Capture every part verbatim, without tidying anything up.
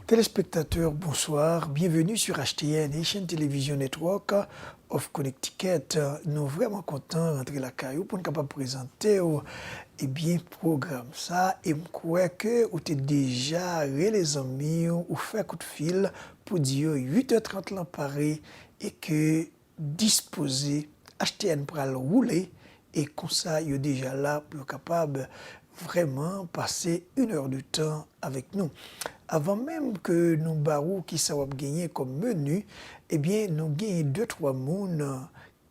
Téléspectateurs, bonsoir. Bienvenue sur H T N, Haitian Television Network of Connecticut. Nou vrèman kontan rantre lakay ou pou n kapab prezante w, ebyen, pwogram sa. E m kwè ke ou te deja rele zanmi w, ou fè kout fil pou di yo uit è trant lan pare e ke dispoze, H T N pral woule, e konsa yo deja la pou yo kapab vrèman pase une heure de temps avèk nou. Avan menm ke nou ba ou kisa w ap genyen kòm meni, ebyen, nou genyen de twa moun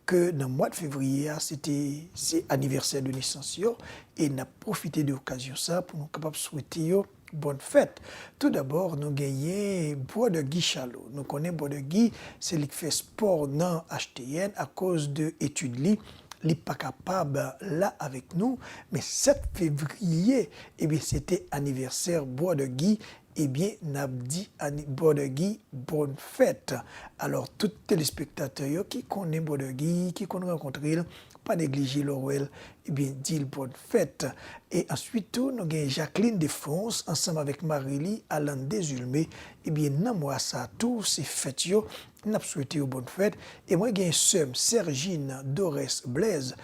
ke nan mwa de fevriye a, se te, se anivèsè de nesans yo, e n ap pwofite de okazyon sa pou nou kapab swete yo bòn fèt. Toudabò, nou genyen Brother Guy Charlot. Nou konnen Brother Guy, se li k fè spò nan H T N akoz de etid li, li pa kapab la avèk nou, men sèt fevriye, ebyen, se te anivèsè Brother Guy, ebyen, n ap di ani-, Brother Guy, bòn fèt. Alò, tout telespektatè yo ki konnen Brother Guy, ki konn rankontre l, pa neglije lè w wè l, ebyen, di l bòn fèt. E answit tou, nou gen Jacqueline Defrons ansanm avèk mari li, Alan Desulme. Ebyen, nan mwa sa tou, se fèt yo, n ap swete yo bòn fèt. E mwen gen sè m, Sergine Dorès Blaise,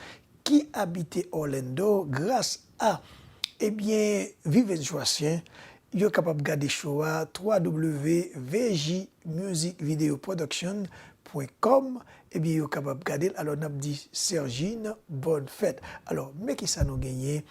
ki abite Orlando, gras a, ebyen, Viven Joasyen, yo kapab gade show a, twa w w w V J Music Video Production pwen kòm, ebyen, yo kapab gade l. Alò, n ap di Sergine, bòn fèt. Alò, men kisa nou genyen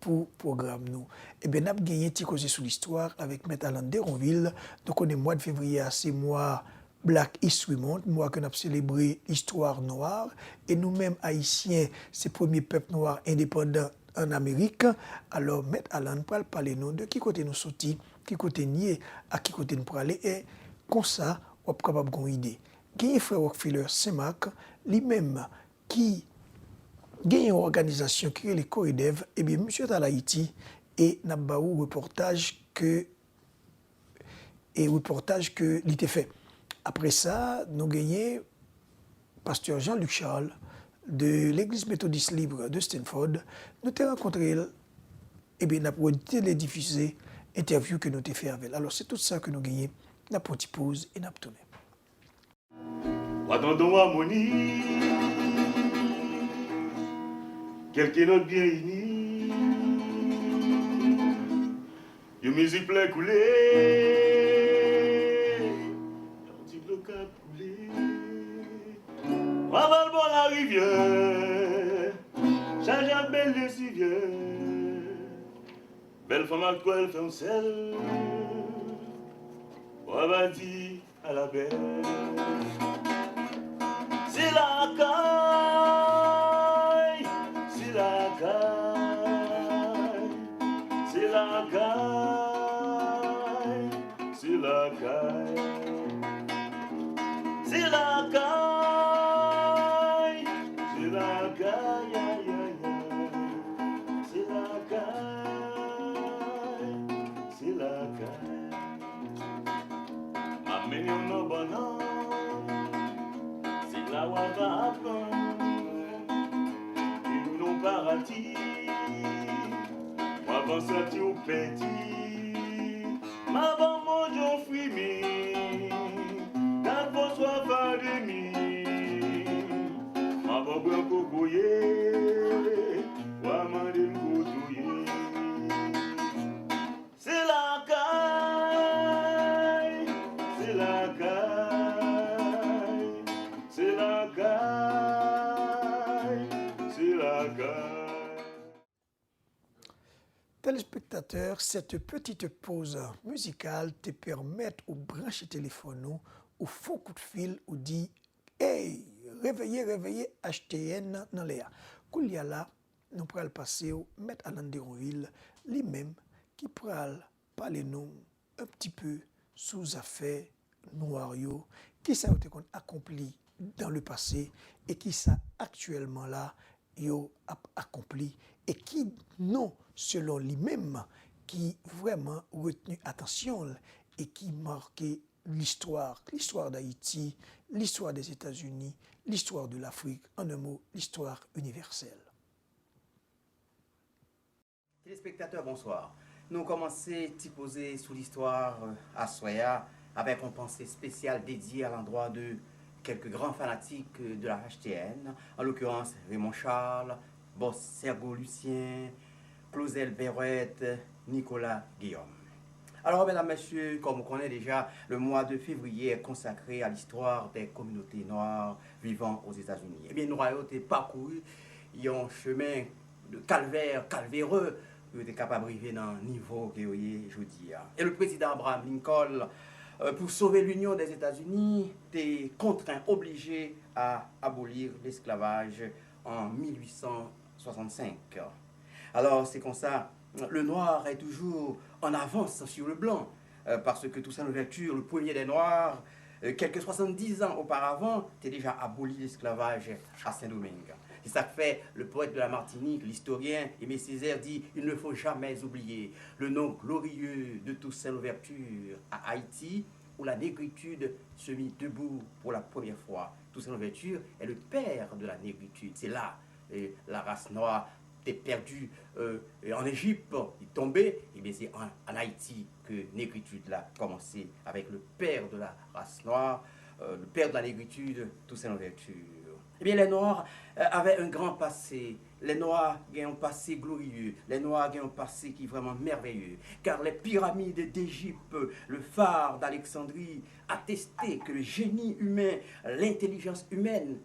pou pwogram nou. Ebyen, n ap genyen ti koze sou listwa avèk Mèt Alan Deronvil. Nou konnen mwa de fevriye a, se mwa Black History Month, mwa ke n ap selebre listwa nwa, e nou menm Ayisyen, se premye pèp nwa endepandan ann Amerik. Alò, Mèt Alan pral pale nou de ki kote nou soti, ki kote n ye, ak ki kote n prale, e konsa, w ap kapab gen yon ide. Genyen frè Rockefeller Saint Marc, li menm, ki gen yon òganizasyon ki rele Koredev, ebyen, misye t al Ayiti, e n ap ba ou repòtaj ke, e repòtaj ke li te fè. Apre sa, nou genyen pastè Jean-Luc Charles de Legliz Metodis Lib de Stanford. Nou te rankontre l, ebyen, n ap redifizye entèvyou ke nou te fè avè l. Alò, se tout sa ke nou genyen. N ap pran ti poz e n ap tounen. Wa tann yon amoni, kèlke nòt byen ini, yon mizik flè koule, yon ti dlo k ap koule. Wa va l bò larivyè, chaje ak bèl lesivyè, bèl fanm ak twal fè yon sèl. Wa va di, alabèl. Se lakay, se lakay, se lakay, se lakay. Se lakay, se lakay, ay, ay, ay. Se lakay, se lakay. M ap mennen w nan bannann, se la w a ka aprann. Viv nan paradi, w a va santi w pèdi. M a ba w manjan frimi, kat fò swa fademi. M a ba w bran kokoye, w a mande m kote w ye. Se lakay, se lakay, se lakay, se lakay. Téléspectateurs, cette petite pause musicale te pèmèt ou branche telefòn ou, ou fè yon kout fil, ou di, "Hey, reveye, reveye H T N nan lè a." Koulye a la, nou pral pase w Mèt Alan Deronvil, li menm ki pral pale nou un petit peu sou zafè nwa yo, kisa yo te konn akonpli dans le passé e kisa aktyèlman la yo ap akonpli e ki non, selon li menm, ki vrèman retni atansyon l e ki make listwa, l'histoire d'Haïti, l'histoire des États-Unis, l'histoire de l'Afrique, en un mot, l'histoire universelle. Téléspectateurs, bonsoir. Nou kòmanse ti koze sou listwa, euh, aswè a avèk yon panse espesyal dedye a landwa de kèlke gran fanatik, euh, de la H T N, an l'occurrence Raymond Charles, Bòs Sergo Lucien, Clausel Verret, Nicolas Guillaume. Alors, mesdames, messieurs, comme vous connaissez déjà, le mois de février est consacré à l'histoire des communautés noires vivant aux États-Unis. Ebyen, nwa yo te pakouri yon chemen de calvaire, calvaireux, pou yo te kapab rive nan nivo ke yo ye jodi a. E le président Abraham Lincoln, euh, pour sauver l'Union des États-Unis, te contraint, obligé à abolir l'esclavage en mil huit cent soixante-cinq. Alors, c'est comme ça, le noir est toujours en avance sur le blanc, euh, parce que Toussaint Louverture, le premier des Noirs, euh, quelques soixante-dix ans auparavant, te deja aboli lesklavaj a Sendomeng. Se sa k fè le poète de la Martinique, l'historien Aimé Césaire dit, il ne faut jamais oublier le nom glorieux de Toussaint Louverture à Haïti, où la négritude se mit debout pour la première fois. Toussaint Louverture est le père de la négritude. C'est là, euh, la race noire te pèdi, euh, en Égypte, li tonbe, ebyen se an, an Ayiti ke negritid la kòmanse avec le père de la race noire, euh, le père de la négritude, Toussaint Louverture. Ebyen, les Noirs, euh, avaient un grand passé. Les Noirs gen yon pase glorieux. Les Noirs gen yon pase ki vrèman merveilleux. Car les pyramides d'Égypte, le phare d'Alexandrie, attestaient que le génie humain, l'intelligence humaine,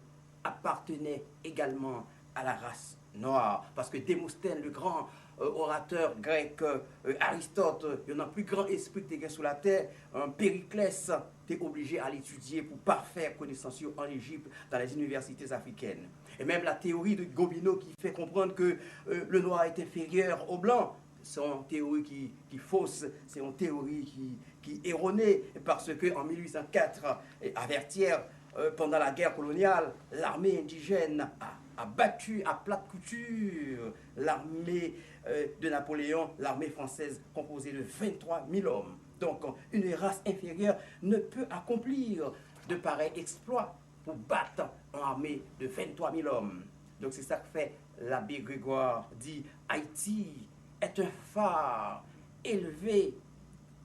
appartenait également à la race noire. Paske Démosthène, le grand, euh, orateur grec, euh, Aristote, euh, youn nan pli gran espri ki te gen sou latè, euh, Périclès, te oblije al etidye pou pafè konesans yo an Ejip, dans les universités africaines. Et même la théorie de Gobineau qui fait comprendre que, euh, le noir est inférieur au blanc, se yon teyori ki, ki fos, se yon teyori ki, ki erone, paske an mil uit san kat, eh, à Vertières, euh, pendant la guerre coloniale, l'armée indigène a, a battu à plate couture l'armée, euh, de Napoléon, l'armée française composée de vingt-trois mille hommes. Donc, une race inférieure ne peut accomplir de pareils exploits pour battre une armée de vingt-trois mille hommes. Donc, c'est ça que fait l'abbé Grégoire, dit, Haïti est un phare élevé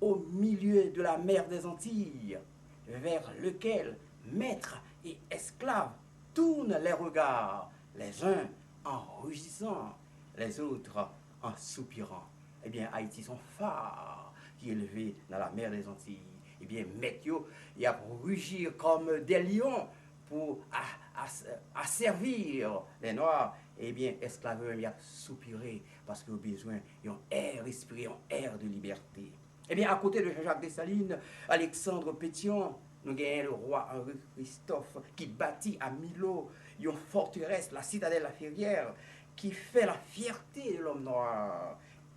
au milieu de la mer des Antilles, vers lequel maîtres et esclaves tournent les regards, les uns en rugissant, les autres en soupirant. Ebyen, Ayiti se yon fa ki elve nan la mer des Antilles. Ebyen, mèt yo, y ap ruji comme des lions pour a-, a-, asservir les Noirs. Ebyen, esklav yo menm, y ap soupire paske yo bezwen yon è respire, yon è de liberté. Ebyen, akote de Jean-Jacques Dessalines, Alexandre Pétion, nou genyen le roi Henri Christophe ki bati a Milo yon forterès, la citadelle La Ferrière, ki fè la fierté de l'homme noir.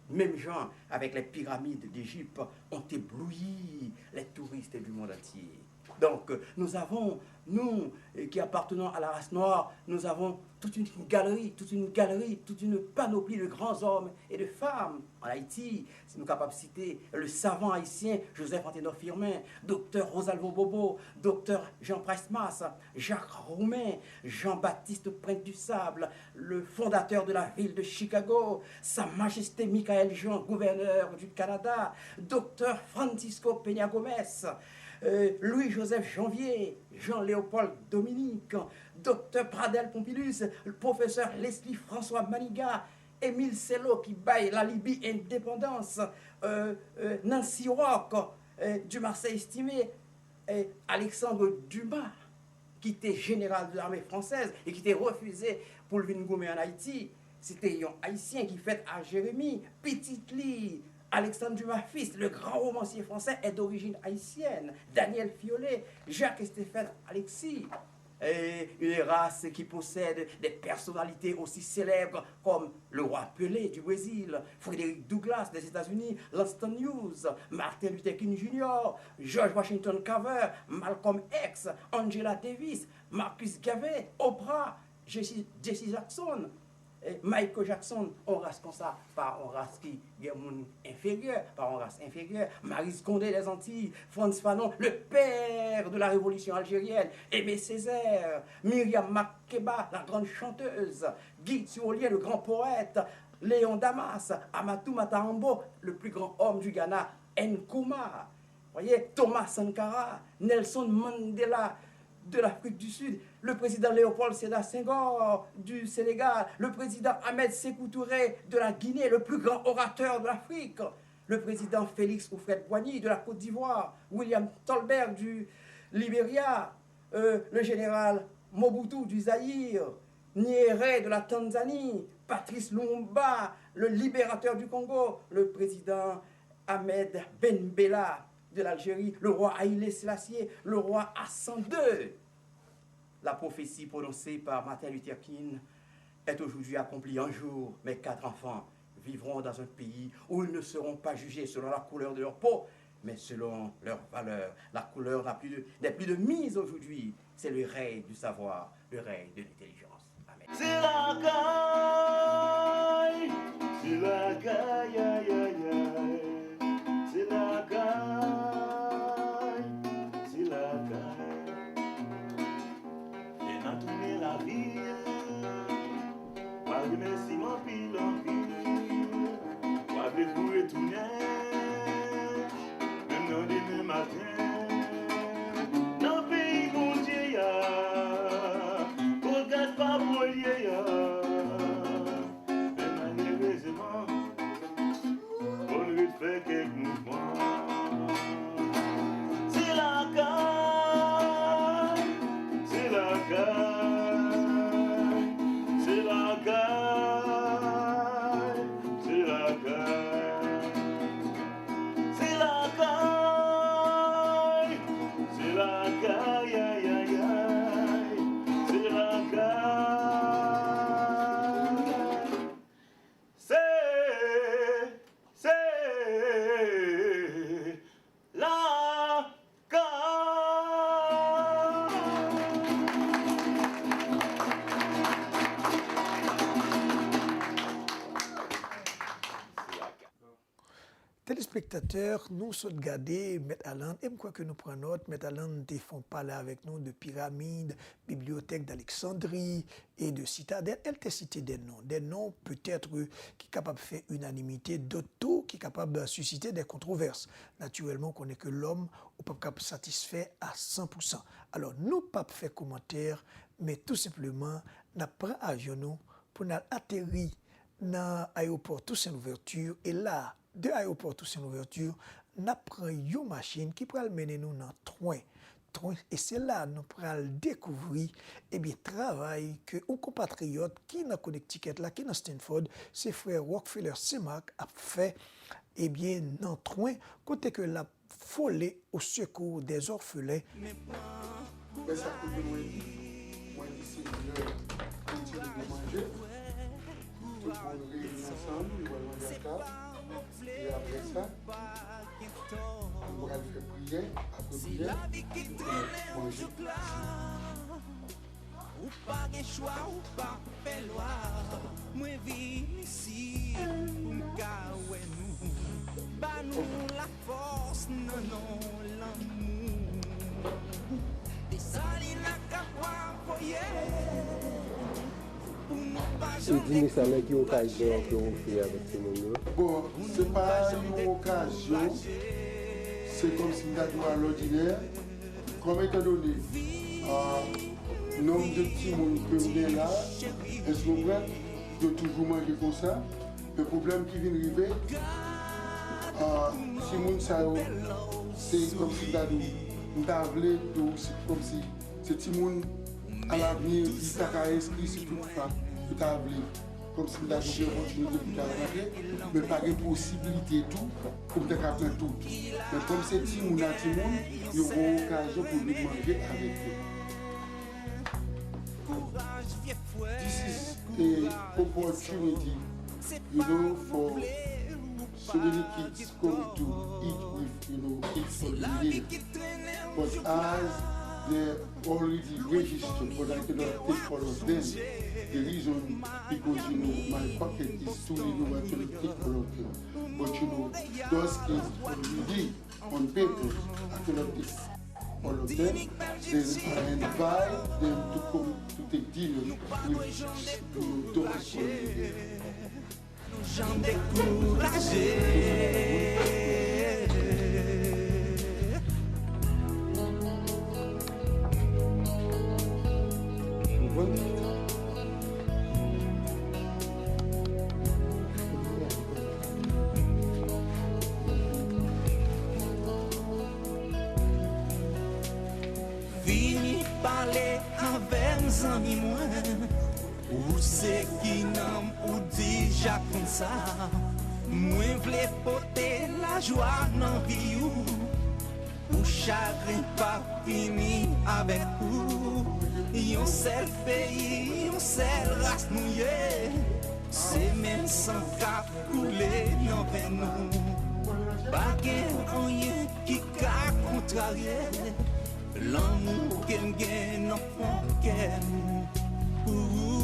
Menm jan avec les pyramides d'Égypte ont ébloui les touristes du monde entier. Donc, nous avons, nous, euh, qui appartenons à la race noire, nous avons toute une galerie, toute une galerie, toute une panoplie de grands hommes et de femmes en Haïti. Si nou kapab site le savant haïtien Joseph Anténor Firmin, Docteur Rosalvo Bobo, Docteur Jean Price Mars, Jacques Roumain, Jean-Baptiste Pointe du Sable, le fondateur de la ville de Chicago, Sa Majesté Michaël Jean, gouverneur du Canada, Docteur Francisco Peña Gómez, euh, Louis-Joseph Janvier, Jean-Léopold Dominique, Docteur Pradel Pompilus, Professeur Leslie François Manigat, Émile Sello ki bay la Libye endepandans, euh, euh, Nancy Rock, euh, Dumarsais Estimé, euh, Alexandre Dumas, ki te jeneral de l'armée française e ki te refize pou l vin goumen ann Ayiti. Se te yon Ayisyen ki fèt a Jeremi, pitit li, Alexandre Dumas fils, le grand romancier français, est d'origine haïtienne. Daniel Fiolet, Jacques Stephen Alexis, et une race qui possède des personnalités aussi célèbres comme le roi Pelé du Brésil, Frédéric Douglass des États-Unis, Langston Hughes, Martin Luther King Junior, George Washington Carver, Malcolm X, Angela Davis, Marcus Garvey, Oprah, Jesse, Jesse Jackson, eh, Michael Jackson, yon ras konsa, pa yon ras ki gen moun enferyè, pa yon ras enferyè, Maryse Condé des Antilles, Frantz Fanon, le père de la révolution algérienne, Aimé Césaire, Myriam Makeba, la grande chanteuse, Guy Tirolien, le grand poète, Léon Damas, Amadou Mata Hambo, le plus grand homme du Ghana, Nkrumah, voyez, Thomas Sankara, Nelson Mandela de l'Afrique du Sud, le président Léopold Sédar Senghor du Sénégal, le président Ahmed Sékou Touré de la Guinée, le plus grand orateur de l'Afrique, le président Félix Houphouët-Boigny de la Côte d'Ivoire, William Tolbert du Libéria, euh, le général Mobutu du Zaïre, Nyerere de la Tanzanie, Patrice Lumumba, le libérateur du Congo, le président Ahmed Ben Bella de l'Algérie, le roi Haïlé Sélassié, le roi Hassan deux. La prophétie prononcée par Martin Luther King est aujourd'hui accomplie. Un jour, mes quatre enfants vivront dans un pays où ils ne seront pas jugés selon la couleur de leur peau, mais selon leur valeur. La couleur n'a plus de, n'est plus de mise aujourd'hui. C'est le règne du savoir, le règne de l'intelligence. Amen. Se lakay, se lakay, ay, ay, ay. Se lakay, se lakay. Lè n a tounen lavil, w a remèsye m anpil, anpil. W a vle pou retounen, menm nan demen maten. Nan peyi Bondye a, kot gad pa polye a. Men malerezman, fò n ret fè kèk mouvman. Se lakay, se lakay, se lakay, se lakay. Se lakay, se lakay, ay, ay, ay, se lakay. Se, se lakay. Telespektatè, nou sot gade Mèt Alan, e m kwè ke nou pran nòt. Mèt Alan te fè yon pale avèk nou de piramid, bibliyotèk d'Alexandrie e de sitadèl. El te site de non, de non petèt ki kapab fè inanimite, dòt tou ki kapab sisite de kontwovès. Natirèlman, ou konnen ke lòm, ou p ap kab satisfè a san pou san. Alò, nou p ap fè kòmantè, men tou senpleman, n ap pran avyon nou pou n al ateri nan ayewopò Toussaint Louverture, e la, de ayewopò Toussaint Louverture, n ap pran yon machin ki pral mennen nou nan Twen. Twen, e se la nou pral dekouvri, ebyen, travay ke yon konpatriyòt ki nan Connecticut la, ki nan Stamford, se frè Rockefeller Saint Marc ap fè, ebyen, nan Twen, kote ke l ap vole au secours des orphelins. Men sa k rive mwen, mwen di se lè pou ti moun yo manje. Tout moun reyini ansanm, yo pral manje ak tab. E apre sa, nou pral fè priyè. Apre priyè, nou pral manje. Ou pa gen chwa, ou pa fè lwa. Mwen vin isit pou m ka wè nou. Ba nou lafòs nan non lanmou. Desalin ak Kapwa voye. Pou nou pa janm. Dini sa, nan ki okazyon ke w fè avèk timoun yo? Bon, se pa yon okazyon, se kòmsi m ta di w alòdinè. Kòm etandone, ah, nonb de timoun ke m gen la, èske w konprann? Yo toujou manje konsa. Men pwoblèm ki vin rive, ah, timoun sa yo, se kòmsi m ta di w, m ta vle di w, se kòmsi se timoun alavni, li ta ka enskri si tout fwa, yo ta vle. Kòmsi m ta gen opòtinite pou ta rantre, men pa gen posiblite tou pou m ta ka pran tout. Men kòm se timoun a timoun, yo gen okazyon pou vin manje avèk yo. This is a opportunity, you know, for so many kids come to eat with, you know, eat for the meal. But as they already registered, but I cannot take all of them. The reason, because, you know, my pocket is too little, I cannot take all of them. But, you know, those kids already on paper, I cannot take all of them. Then I invite them to come to take dinner with, you know, those for the meal. Nou janm dekouraje. Vini pale avè m, zanmi mwen. Ou se ki nanm, ou deja konn sa. Mwen vle pote lajwa nan vi ou. Pou chagren pa fini avèk ou. Yon sèl peyi, yon sèl ras nou ye. Se menm san k ap koule nan venn nou. Pa gen anyen ki ka kontrarye lanmou ke m gen nan fon kè m pou ou.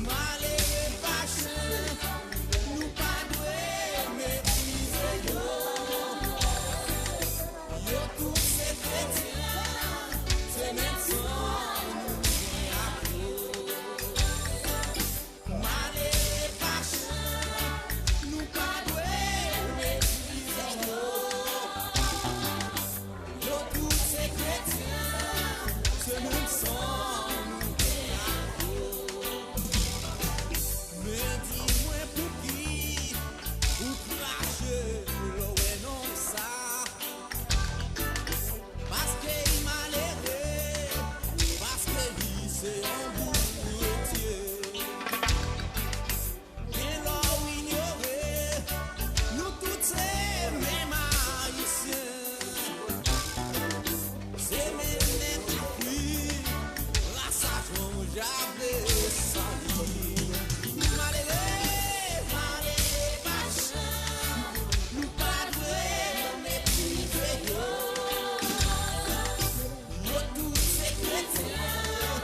Malere pa chan, nou pa dwe meprize yo. Yo tout se kretyen, se menm san nou gen ak yo. Malere pa chan, nou pa dwe meprize yo. Yo tout se kretyen, se menm san nou gen ak yo. Men di mwen pouki ou krache lè w wè nonm sa? Paske li malere, paske li se yon bourye. Gen lè w inyore, nou tout se menm Ayisyen. Se menm nèg Afrik, rasa Jan Jave Sali. Malere, malere pa chan, nou pa dwe meprize yo. Yo tout se kretyen,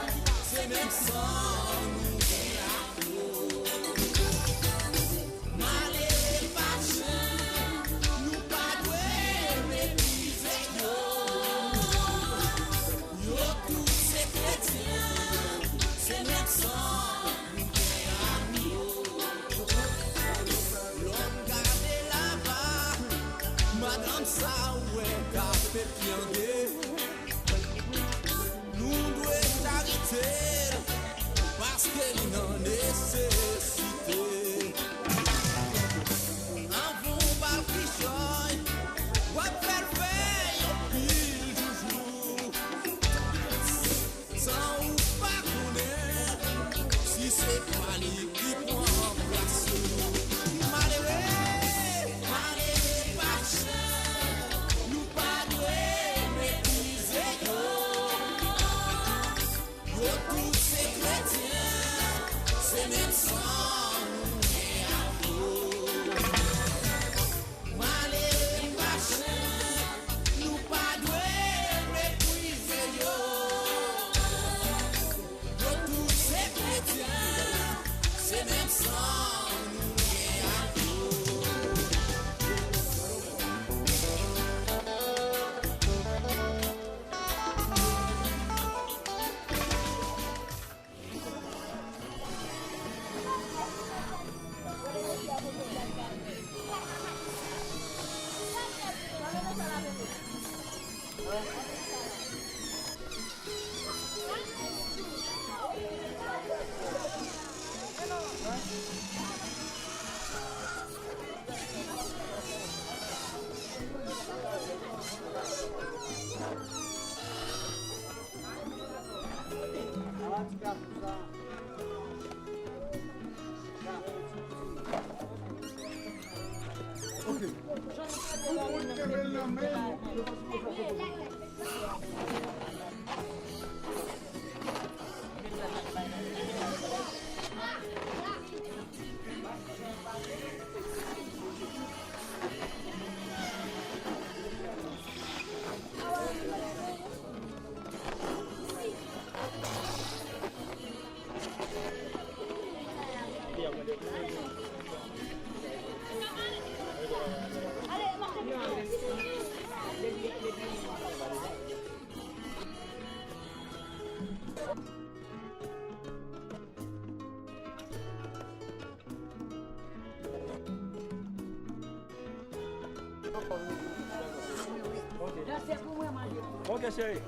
se menm san nou gen ak yo. Malere pa chan, nou pa dwe meprize yo. Yo tout se kretyen, se menm san nou gen ak yo. Lè w gade laba, madanm sa w wè k ap fè pyande. Nou dwe charite l, paske li nan nesesite. Anvan w ba l kichòy, w ap fè l fè yon pil joujou. San ou pa konnen si se pa li ki pran plas ou. Malere, malere pa chan, nou pa dwe meprize yo. Yo tout se kretyen, Ok. Tout moun kenbe l nan men nou. Ok, cheri.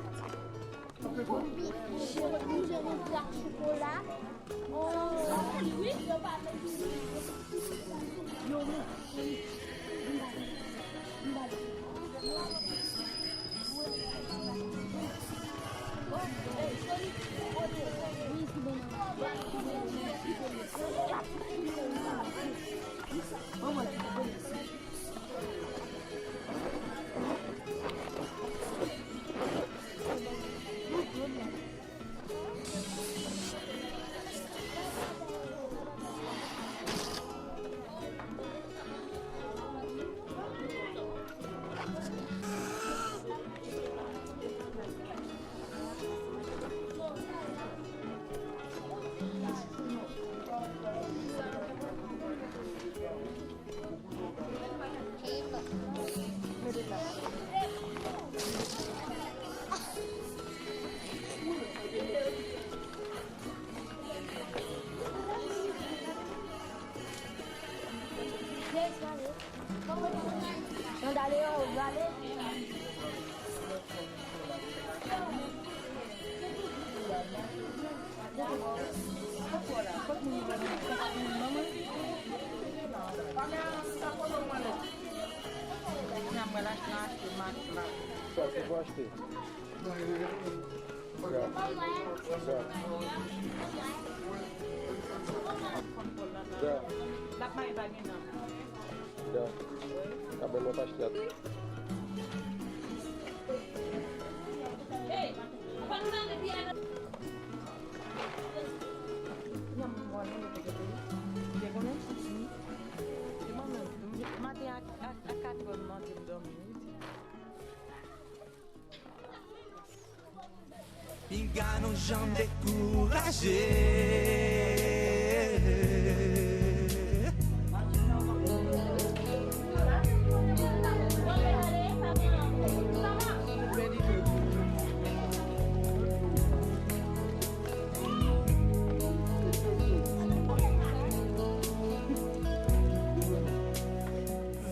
Sa se pou achte. L ap maye pa gen nan. Ya. Kabèl w ap achte a tou. Maten a, a, a katrè m mande m dòmi wi. Pinga nou janm dekouraje.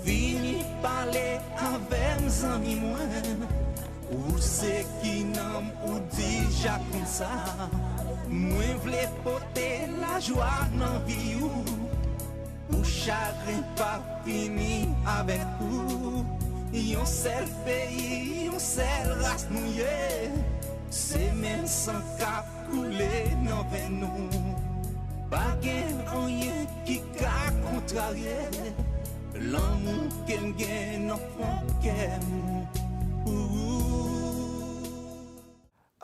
Vini pale avè m, zanmi mwen. Ou se ki nanm, ou dija konn sa. Mwen vle pote lajwa nan vi ou. Pou chagren pa fini avèk ou. Yon sèl peyi, yon sèl ras nou ye. Se menm san k ap koule nan venn nou. Pa gen anyen ki ka kontrarye lanmou ke n gen nan fon kè nou pou ou.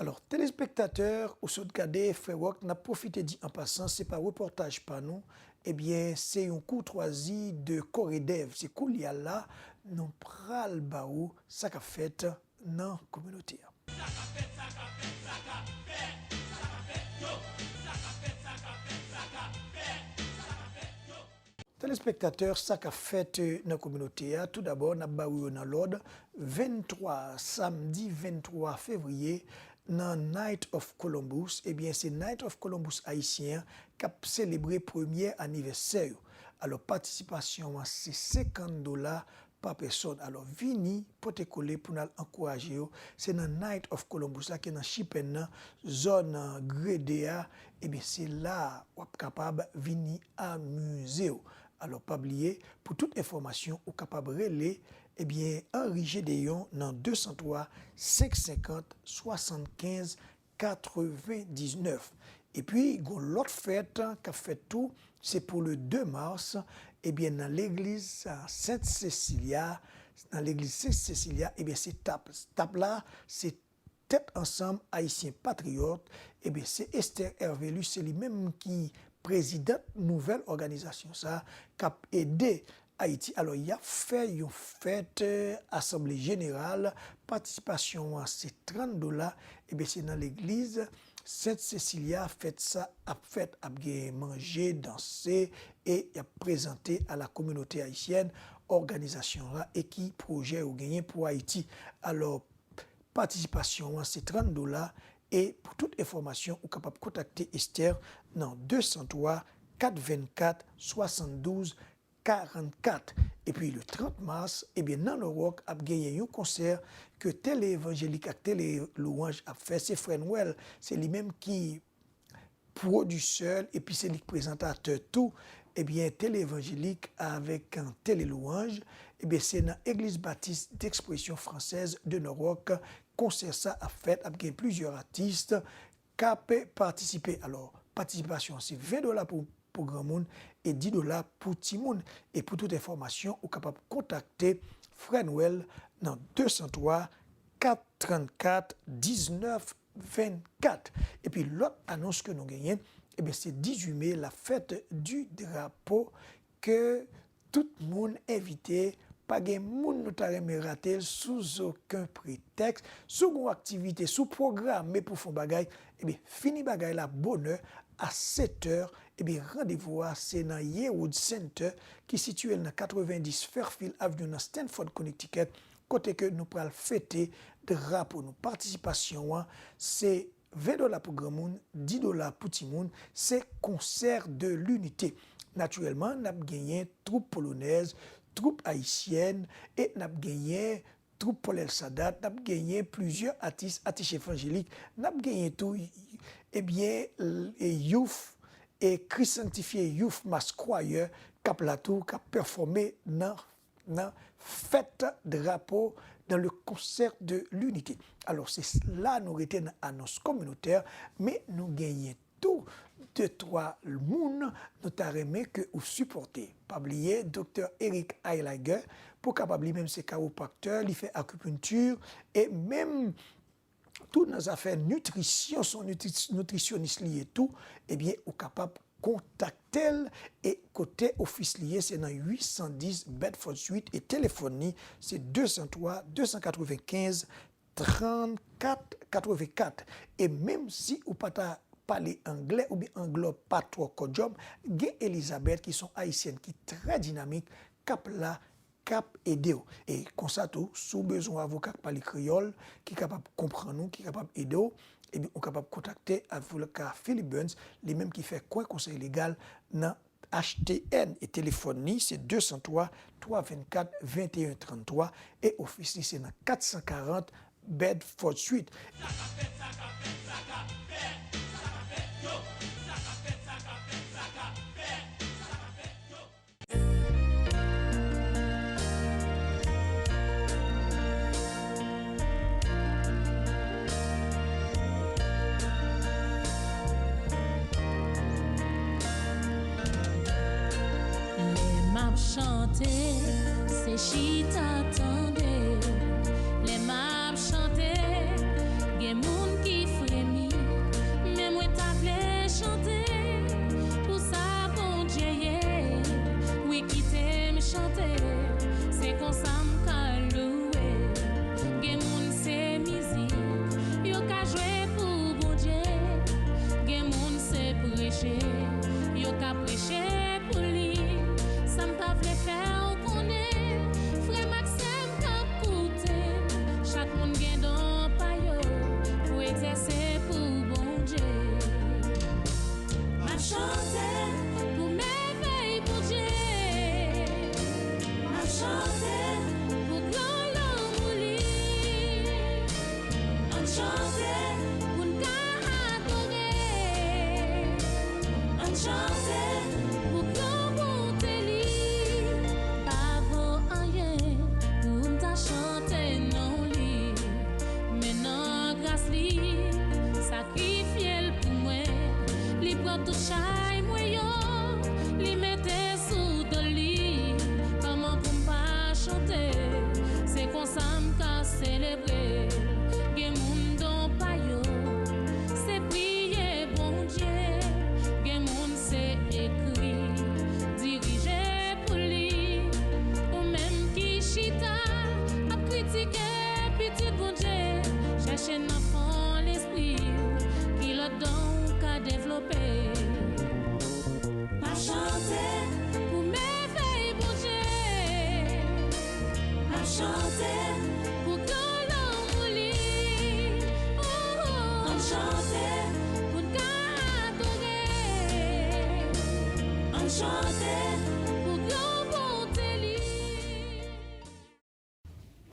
Alò, telespektatè, ou sot gade Frè Wòk, n ap pwofite di an pasan, se pa repòtaj pa nou, ebyen, se yon koutwazi de Koredev. Se koulye a la, nou pral ba ou sa k ap fèt nan kominote a. Telespektatè, sa k ap fèt, eh, nan kominote a, toudabò, n ap ba ou yo nan lòd. Venntwa, samdi venntwa fevriye, nan Night of Columbus, ebyen, se Night of Columbus ayisyen an k ap selebre premyè anivèsè yo. Alò, patisipasyon an, se senkant dola pa pèsòn. Alò, vini pote kole pou n al ankouraje yo. Se nan Night of Columbus la, ki nan Chipèn nan, zòn, eh, Grede a. Ebyen, se la a w ap kapab vini amize w. Alò, pa bliye, pou tout enfòmasyon, ou kapab rele, ebyen, Henri Gédéon nan de san twa, senk senkant, swasannkenz, katrevendiznèf. Epi, gon lòt fèt k ap fèt tou, se pou le de mas, ebyen, nan legliz, a, Sent Sesilia, nan legliz Sent Sesilia, ebyen, se tap. Tap la, se Tèt Ansanm Ayisyen Patriyòt, ebyen, se Esther Hervelus, se li menm ki prezidant nouvèl òganizasyon sa a, k ap ede Ayiti. Alò, y ap fè yon fèt, eh, asanble jeneral, patisipasyon an se trant dola, ebyen, se nan legliz Sent Sesilia fèt sa ap fèt, ap gen manje, danse, e y ap prezante a la kominote ayisyèn òganizasyon la e ki pwojè yo genyen pou Ayiti. Alò, patisipasyon an se trant dola, e pou tout enfòmasyon, ou kapab kontakte Esther nan de san twa, kat vennkat, swasanndouz, karannkat. Epi le trant mas, ebyen, nan Nò Wòk ap genyen yon konsè ke Tele Evanjelik ak Tele Lwanj ap fè. Se frè Nwèl, se li menm ki pwodisè l, epi se li k prezantatè tou. Ebyen, Tele Evanjelik avèk, eh, Tele Lwanj, ebyen, se nan Église Baptiste d'Expression Française de Nò Wòk konsè sa ap fèt, ap gen plizyè atis k ap patisipe. Alò, patisipasyon an se ven dola pou, pou granmoun e dis dola pou timoun. E pou tout enfòmasyon, ou kapab kontakte frè Nwèl nan de san twa, kat trannkat, diznèf vennkat. Epi lòt anons ke nou genyen, ebyen, se dizuit me, la fête du drapeau, ke tout moun envite, pa gen moun nou ta renmen rate l sou okenn pretèks. Si w gen yon aktivite, si w pwograme pou fè yon bagay, ebyen, fini bagay la bonè, a sèt è, ebyen, randevou a se nan Yearwood Center ki sitiye nan katrevendis Fairfield Avenue nan Stamford, Connecticut, kote ke nou pral fete drapo nou. Patisipasyon an se ven dola pou granmoun, dis dola pou timoun, se Concert de l'Unité. Natirèlman, n ap genyen twoup polonèz, twoup ayisyèn, e n ap genyen twoup Paulel Sadat, n ap genyen plizyè atis, atis evanjelik, n ap genyen tou, ebyen, e Youth, e Kris Sanktifye Youth Mass Choir, k ap la tou, k ap pèfòme nan nan fèt drapo, dans le concert de l'unité. Alò, se la nou rete nan anons kominotè, men nou genyen tou de twa moun nou ta renmen ke ou sipòte. Pa bliye Doktè Eric Heiliger, pou kapab, li menm se kawopraktè, li fè akipenti, e menm tou nan zafè nitrisyon, se yon nitri-, nitrisyonis li ye tou, ebyen, ou kapab kontakte l, e kote ofis li ye, se nan uit san dis Bedford Street, e telefòn li, se de san twa, de san katrevenkenz, trannkat katrevenkat. E menm si ou pa ta pale anglè oubyen anglè w pa twò kòdjòm, gen Elizabeth ki se yon ayisyèn ki trè dinamik, k ap la k ap ede w. E konsa tou, si w bezwen yon avoka k pale kreyòl, ki kapab konprann ou, ki kapab ede w, ebyen, ou kapab kontakte avoka Philip Burns, li menm ki fè kwen konsèy legal nan H T N. E telefòn li, se de san twa, twa vennkat, venteyen tranntwa, e ofis li, se nan kat san karant Bedford Street. Lè m ap chante, se chita tande. Lè m ap chante, gen moun ki fremi. Men mwen ta vle chante pou sa Bondye ye. Wi, kite m chante, se konsa m ka louwe. Gen moun se mizik yo ka jwe pou Bondye. Gen moun se preche yo ka preche pou li. Sa m ta vle fè w konnen, frè m ak sè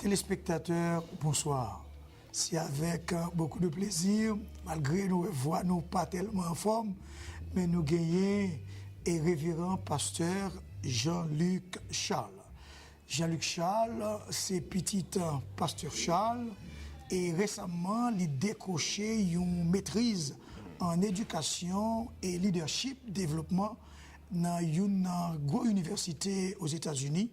Téléspectateurs, bonsoir. C'est avec euh, beaucoup de plaisir, malgré nou wè vwa nou pa tèlman anfòm, men nou genyen e reveran pastè Jean-Luc Charles. Jean-Luc Charles, se pitit pastè Charles, e resaman li dekwoche yon metriz an edikasyon e lidèchip devlopman nan youn nan gwo inivèsite Ozetazini,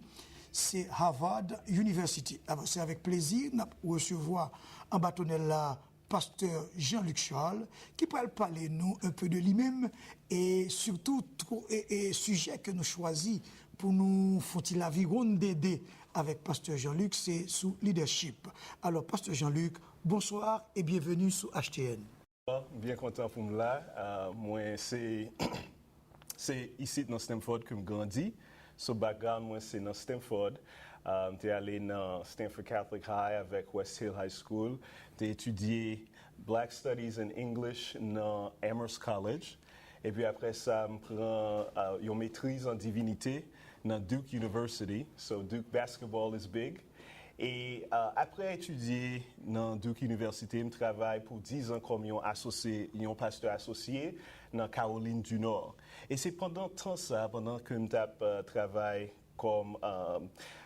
se Harvard University. Alò, se avèk plezi n ap resevwa anba tonèl la pastè Jean-Luc Charles, ki pral pale nou un peu de li menm e sitou tro- e, e sijè ke nou chwazi pou nou fon ti laviwonn dede avèk pastè Jean-Luc, se sou lidèchip. Alò, pastè Jean-Luc, bonsoir et bienvenue sou H T N. M byen kontan pou m la. Ah, mwen se se isit nan Stamford ke m grandi. So background mwen se nan Stamford. Ah, m te ale nan Stanford Catholic High avèk West Hill High School. M te etidye Black Studies and English nan Amherst College. Epi apre sa, m pran ah, yon metriz an divinite nan Duke University. So Duke basketball is big. E ah, apre etidye nan Duke University, m travay pou diz an kòm yon asosye, yon pastè asosye nan Kawolin di Nò. E se pandan tan sa, pandan ke m t ap ah, travay kòm ah,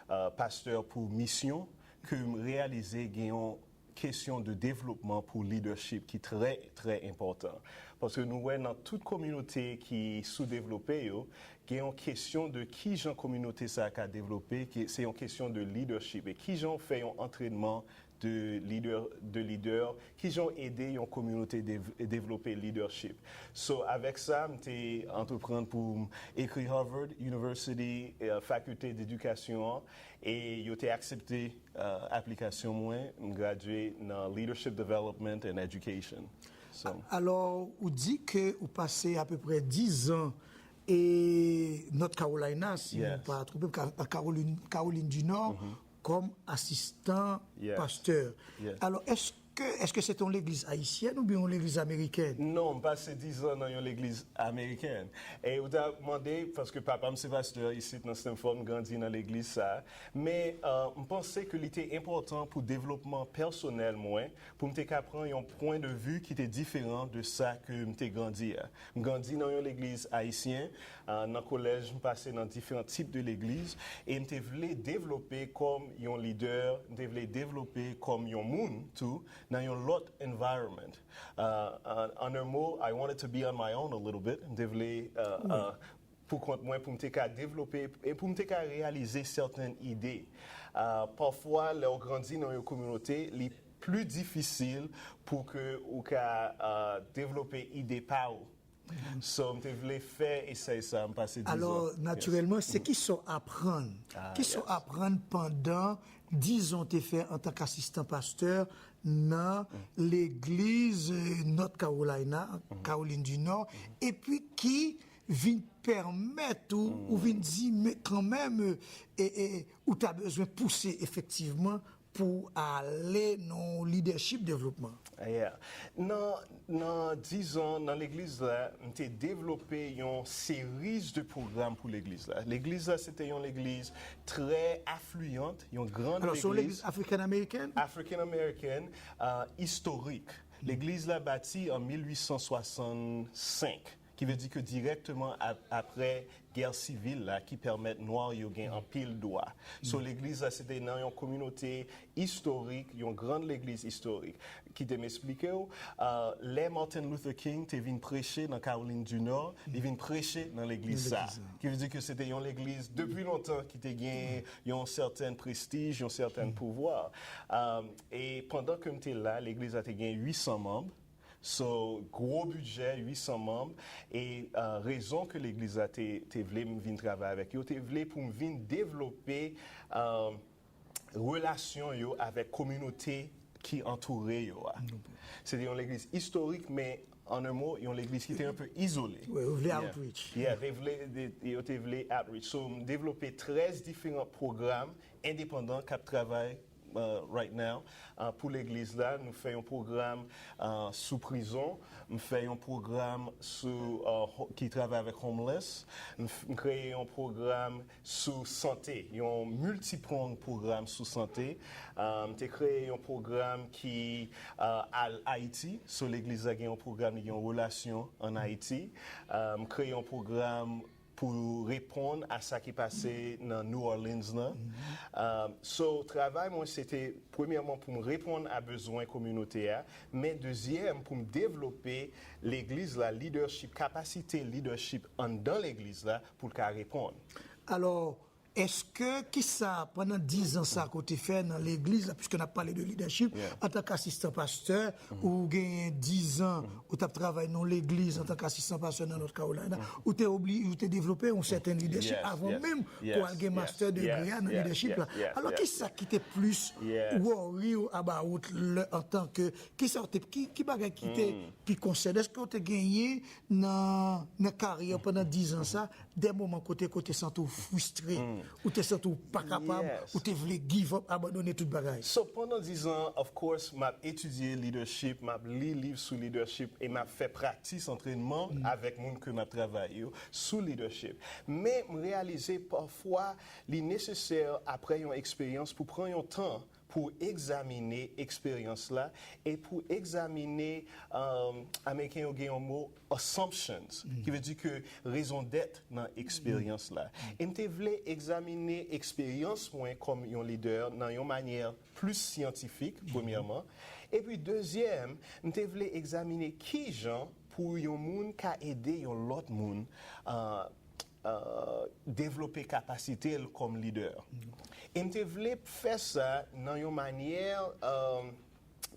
ah, pastè pou misyon, ke m reyalize gen yon kesyon de devlopman pou lidèchip ki trè, trè enpòtan. Paske nou wè nan tout kominote ki soudevlope yo, gen yon kesyon de kijan kominote sa a ka devlope, ki se yon kesyon de lidèchip. E kijan w fè yon antrènman de lidè, de lidè, kijan w ede yon kominote dev- devlope lidèchip. So, avèk sa, m te antreprann pou m ekri Harvard University, eh, Fakilte Dedikasyon an, e yo te aksepte eh, aplikasyon mwen, m gradye nan Leadership Development and Education. So, Alò, ou di ke ou pase apeprè diz an e North Carolina, si Yes. m pa twonpe m, Ka- Kawolin, Kawolin di Nò, kòm asistan Yes. pastè. Yes. Alò, èske, èske se te yon legliz ayisyèn oubyen yon legliz amerikèn? Non, m pase diz an nan yon legliz amerikèn. E ou ta mande, paske papa m se pastè isit nan Stanford, m grandi nan legliz sa. Men euh, m panse ke li te enpòtan pou devlopman pèsonèl mwen, pou m te ka pran yon pwen de vi ki te diferan de sa ke m te grandi a. M grandi nan yon legliz ayisyen, euh, nan kolèj m pase nan diferan tip de legliz, e m te vle devlope kòm yon lidè, m te vle devlope kòm yon moun tou, nan yon lòt environment. Uh, en, en un mot, I wanted to be on my own a little bit. M te vle uh, uh, pou kont mwen, pou m te ka devlope e pou m te ka reyalize sèten ide. Uh, pafwa, lè w grandi nan yon kominote, li pli difisil pou ke ou ka uh, devlope ide pa ou. So, m te vle fè esèy sa, m pase diz Alò, an. natirèlman, se ki sa w aprann? Ah, Ki sa w yes. aprann pandan diz an w te fè antanke asistan pastè nan legliz eh, North Carolina, Kawolin di Nò, epi ki vin pèmèt ou, ou vin di, men kanmenm, eh, eh, ou ta bezwen pouse efektivman pou ale nan lidèchip devlopman? Yeah. Nan, nan diz an, nan legliz la, m te devlope yon seri de pwogram pou legliz la. Legliz la, se te yon legliz trè afliyant, yon grann Alò, se yon legliz legliz African American? African American, uh, istorik. Legliz la bati an mil uit san swasannsenk, ki vle di ke dirèkteman ap- apre gè sivil la ki pèmèt nwa yo gen anpil dwa. So, legliz la, se te nan yon kominote istorik, yon grann legliz istorik. Kite m esplike w, uh, lè Martin Luther King te vin preche nan Kawolin di Nò, li vin preche nan legliz sa. Ki vle di ke se te yon legliz depi lontan ki te gen yon sèten prestij, yon sèten pouvwa. Um, e pandan ke m te la, legliz la te gen uit san manm. So, gwo bidjè, uit san manm. E uh, rezon ke legliz la te, te vle m vin travay avèk yo, te vle pou m vin devlope uh, relasyon yo avèk kominote ki antoure yo a. Se te yon legliz istorik, men an un mot, yon legliz ki te un peu izole. Wi, yo vle Yeah. Outreach. Yeah, they vle, they, yo te vle outreach. So, m devlope trèz diferan pwogram endepandan k ap travay uh, right now, uh, pou legliz la. Nou fè yon pwogram uh, sou prizon. M fè yon pwogram sou uh, ho- ki travay avèk homeless. M, f- m kreye yon pwogram sou sante, yon multiprong pwogram sou sante. Uh, m te kreye yon pwogram ki uh, al Ayiti. So legliz la gen yon pwogram, li gen yon relasyon an Ayiti. Uh, m kreye yon pwogram pou reponn a sa ki pase nan New Orleans nan. Um, so, travay mwen se te premyèman pou m reponn a bezwen kominote a, men dezyèm pou m devlope legliz la, leadership, kapasite leadership anndan legliz la pou l ka reponn. Alò, èske kisa pandan diz an sa ke w te fè nan legliz la, piske n ap pale de lidèchip, antanke asistan pastè, ou genyen diz an ou t ap travay nan legliz antanke asistan pastè nan North Carolina, ou te obli, ou te devlope yon sèten lidèchip avan menm pou al gen master degree a nan lidèchip la. Alò, kisa ki te plis worry ou about lè antanke, kisa w te, ki, ki bagay ki te pi konsène? Èske w te genyen nan, nan karyè pandan diz an sa, de moman kote ke w te santi w fristre, ou te santi w pa kapab, ou te vle give up, abandone tout bagay? So, pandan diz an, of course, m ap etidye leadership, m ap li liv sou leadership, e m ap fè praktis, antrènman avèk moun ke m ap travay yo sou leadership. Men, m reyalize pafwa li nesesè, apre yon eksperyans, pou pran yon tan pou egzamine eksperyans la e pou egzamine, um, Ameriken yo gen yon mo, assumptions, ki vle di ke rezondèt nan eksperyans la. E m te vle egzamine eksperyans mwen kòm yon lidè nan yon manyè plis syantifik, premyèman. Epi dezyèm, m te vle egzamine ki jan pou yon moun ka ede yon lòt moun uh, uh, devlope kapasite l kòm lidè. E m te vle fè sa nan yon manyè uh,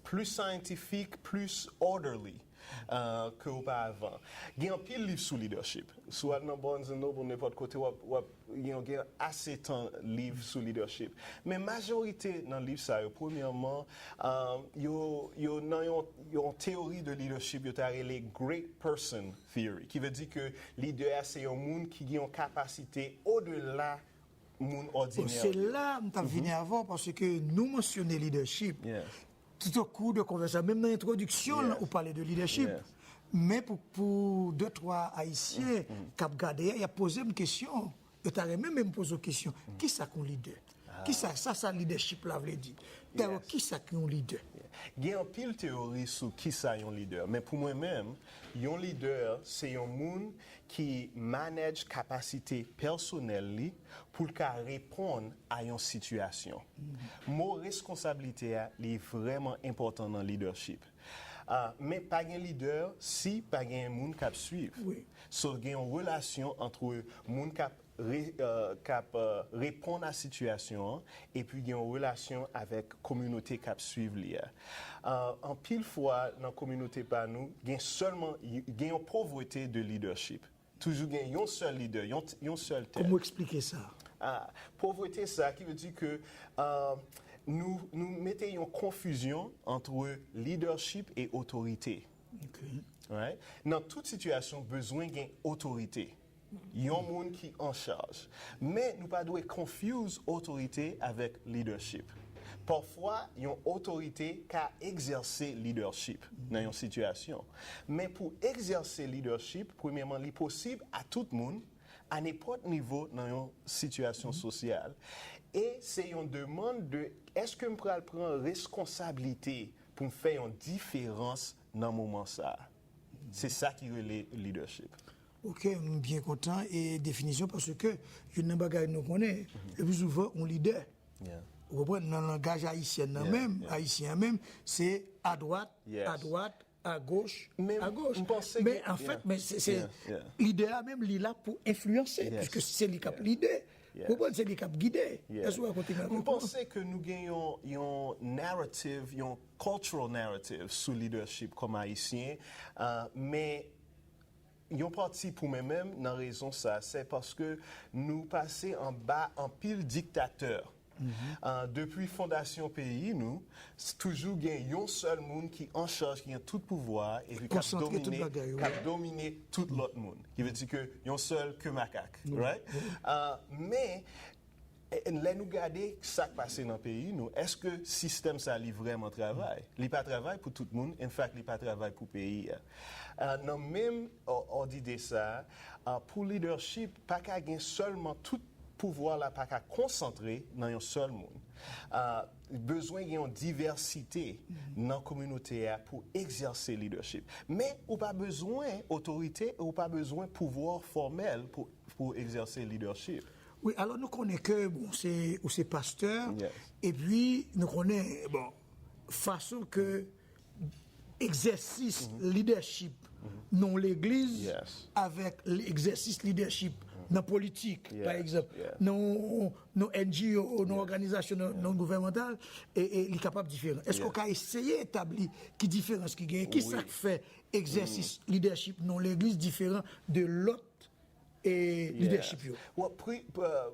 plis syantifik, plis orderly uh, ke oparavan. Gen anpil liv sou leadership. Si w al nan Barnes and Noble, nenpòt kote, w ap, w ap, you know, gen ase tan liv sou leadership. Men majorite nan liv sa yo, premyèman, uh, yo, yo nan yon, yon teyori de leadership yo ta rele great person theory, ki vle di ke lidè a se yon moun ki gen yon kapasite odela moun òdinè. Se la m t ap vini avè w, paske nou mansyone lidèchip. Tout o kou de konvèsasyon, menm nan entwodiksyon l, ou pale de lidèchip. Men pou, pou de twa Ayisyen k ap gade a, y ap poze m kesyon. Yo ta renmen menm poze w kesyon. Kisa k yon lidè? Kisa sa, sa lidèchip la vle di? Dayè, kisa k yon lidè? Gen anpil teyori sou kisa yon lidè, men pou mwen menm, yon lidè se yon moun ki manage kapasite pèsonèl li pou l ka reponn a yon sitiyasyon. Mo reskonsablite a, li vrèman enpòtan nan lidèchip. Ah, men pa gen lidè si pa gen moun k ap swiv. So, gen yon relasyon ant moun k ap re, uh, k ap uh, reponn a sitiyasyon an, epi gen yon relasyon avèk kominote k ap swiv li a. Uh, anpil fwa, nan kominote pa nou, gen sèlman, gen yon povrete de lidèchip. Toujou gen yon sèl lidè, yon, yon sèl tèt. Kòman w eksplike sa? Ah, povrete sa, ki vle di ke uh, nou, nou mete yon konfizyon ant lidèchip e otorite. Right? Nan tout sitiyasyon, bezwen gen otorite. Yon moun ki an chaj. Men nou pa dwe confuse otorite avèk leadership. Pafwa, yon otorite ka egzèse leadership nan yon sitiyasyon. Men pou egzèse leadership, premyèman, li posib a tout moun, a nenpòt nivo nan yon sitiyasyon sosyal. E se yon demann de, èske m pral pran reskonsablite pou m fè yon diferans nan moman sa a? Se sa ki rele leadership. Ok, m byen kontan e definisyon, paske youn nan bagay nou konnen, le pli souvan, yon lidè. Ou konprann, nan langaj ayisyen nan menm, ayisyen an menm, se adwat, adwat, agoch, agoch. Men anfèt, men se, se lidè a menm, li la pou enfliyanse, piske se li k ap lide. Ou konprann, se li k ap gide. Èske w ka kontinye avèk mwen? M panse ke nou gen yon, yon narrative, yon cultural narrative sou leadership kòm ayisyen, uh, men yon pati pou mwen menm nan rezon sa, se paske nou pase anba anpil diktatè. Uh, depi fondasyon peyi nou, toujou gen yon sèl moun ki an chaj, ki gen tout pouvwa a, epi k ap domine, k ap domine tout lòt moun. Ki vle di ke yon sèl ke makak, right? Uh, men, E, lè nou gade sa k pase nan peyi nou, èske sistèm sa li vrèman travay? Li pa travay pou tout moun, in fact, li pa travay pou peyi a. Ah, nan menm ò- òdide sa, ah, pou leadership, pa ka gen sèlman tout pouvwa la pa ka konsantre nan yon sèl moun. Ah, bezwen gen yon divèsite nan kominote a pou egzèse leadership. Men ou pa bezwen otorite, ou pa bezwen pouvwa fòmèl pou, pou egzèse leadership. Wi, alò nou konnen ke bon, se ou se pastè, Yes. epi nou konnen bon fason ke egzèsis lidèchip nan yon legliz Yes. avèk egzèsis lidèchip nan politik, pa Yes, egzanp, yes. nan nan N G O, nan òganizasyon nan nan gouvènmantal, e, e li kapab diferan. Èske w Yes. ka eseye etabli ki diferans ki genyen? Ki sa Wi. k fè egzèsis lidèchip nan legliz diferan de lòt e lidèchip yo? Well, pri, uh,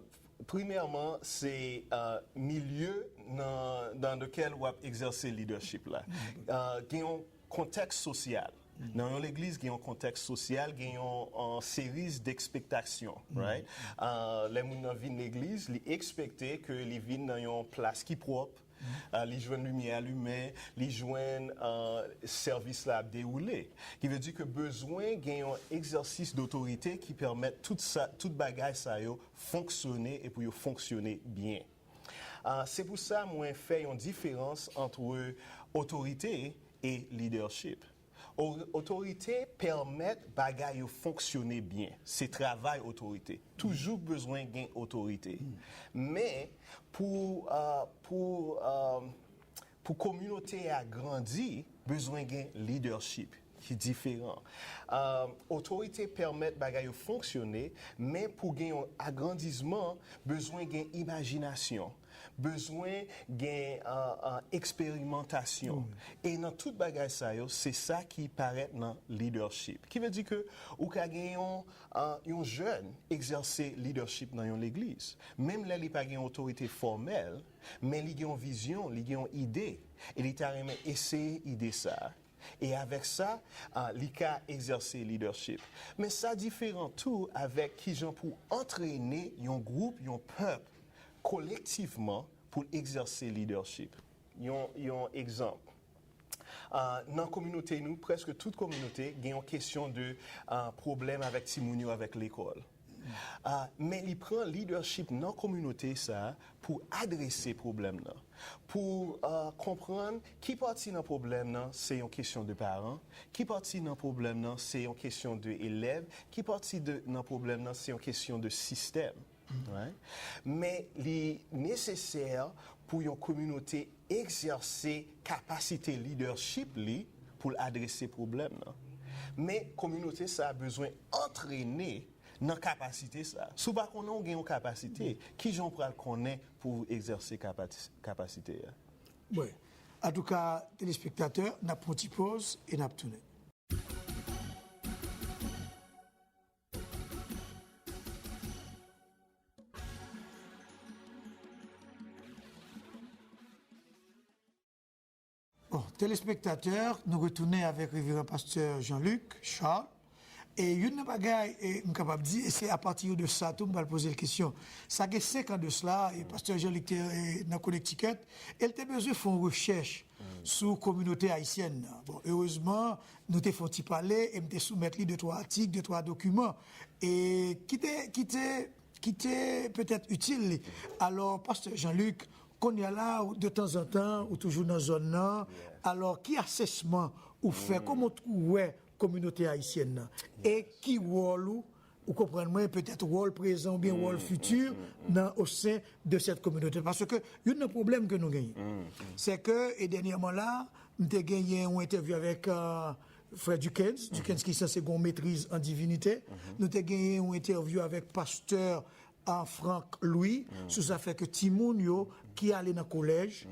premyèman, se uh, milye nan, dans lequel w ap egzèse leadership la. Uh, gen yon kontèks sosyal. Nan yon legliz, gen yon kontèks sosyal, gen yon uh, series d'expectations, right? Uh, lè moun nan vin legliz, li ekspekte ke li vin nan yon plas ki pwòp, uh, li jwenn limyè alimen, li jwenn uh, sèvis la ap dewoule. Ki vle di ke bezwen gen yon egzèsis dotorite ki pèmèt tout sa, tout bagay sa yo fonksyone e pou yo fonksyone byen. Uh, se pou sa mwen fè yon diferans ant otorite e leadership. O- Otorite pèmèt bagay yo fonksyone byen. Se travay otorite. Toujou bezwen gen otorite. Men pou, uh, pou, uh, pou kominote a grandi, bezwen gen leadership ki diferan. Uh, otorite pèmèt bagay yo fonksyone, men pou gen yon agrandisman, bezwen gen imajinasyon, bezwen gen uh, uh, eksperimantasyon. E nan tout bagay sa yo, se sa ki parèt nan leadership. Ki vle di ke ou ka gen yon, uh, yon jèn egzèse leadership nan yon legliz. Menm lè li pa gen otorite fòmèl, men li gen yon vizyon, li gen yon ide, e li ta renmen eseye ide sa. E avèk sa, uh, li ka egzèse leadership. Men sa diferan tou avèk kijan pou antrene yon gwoup, yon pèp, kolektivman pou l egzèse leadership. Yon, yon egzanp. Uh, nan kominote nou, prèske tout kominote gen yon kesyon de uh, pwoblèm avèk timoun yo avèk lekòl. Uh, men li pran leadership nan kominote sa pou adrese pwoblèm nan. Pou uh, konprann ki pati nan pwoblèm nan se yon kesyon de paran, ki pati nan pwoblèm nan se yon kesyon de elèv, ki pati de, nan pwoblèm nan se yon kesyon de sistèm. Right? Men li nesesè pou yon kominote egzèse kapasite leadership li pou l adrese pwoblèm nan. Men kominote sa bezwen antrene nan kapasite sa. Si w pa konnen w gen yon kapasite, kijan w pral konnen pou w egzèse kapasite a? Bon, antouka, telespektatè, n ap pran ti poz e n ap tounen. Bon, telespektatè, nou retounen avèk Reveran Pastè Jean-Luc Charles. E youn nan bagay, e, m kapab di, e se apati de sa tou m pral poze l kesyon. Sa gen senk an de sla, e Pastè Jean-Luc te e, nan Connecticut, e l te bezwen fè yon rechèch sou kominote ayisyèn nan. Bon, erezman, nou te fè yon ti pale e m te soumèt li de twa atik, de twa dokiman, e ki te, ki te, ki te petèt itil li. Alò, Pastè Jean-Luc, kounye a la, de tanzantan, ou toujou nan zòn nan. Alò, ki asèsman ou fè? Kòman ou wè kominote ayisyèn nan? E ki wòl ou, ou konprann mwen, petèt wòl prezan oubyen wòl fiti nan o sen de sèt kominote? Paske youn nan pwoblèm ke nou genyen, se ke, e dènyèman la, m te genyen yon entèvyou avèk euh, frè Duckens, Duckens ki sanse gen yon metriz an divinite. Nou te genyen yon entèvyou avèk pastè an Frank Louis sou zafè ke timoun yo ki ale nan kolèj,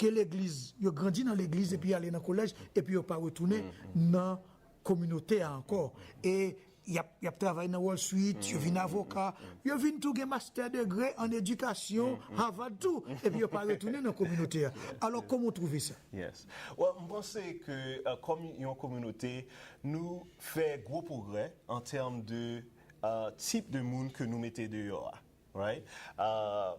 ke legliz, yo grandi nan legliz epi ale nan kolèj, epi yo pa retounen nan kominote a ankò. E y ap, y ap travay nan Wall Street, yo vin avoka, yo vin tou gen master degré an edikasyon, Harvard tou, epi yo pa retounen nan kominote a. Alò, kòman w twouve sa? Yes. Well, m panse ke uh, kòm yon kominote, nou fè gwo pwogrè an tèm de uh, tip de moun ke nou mete deyò a. Right? Uh,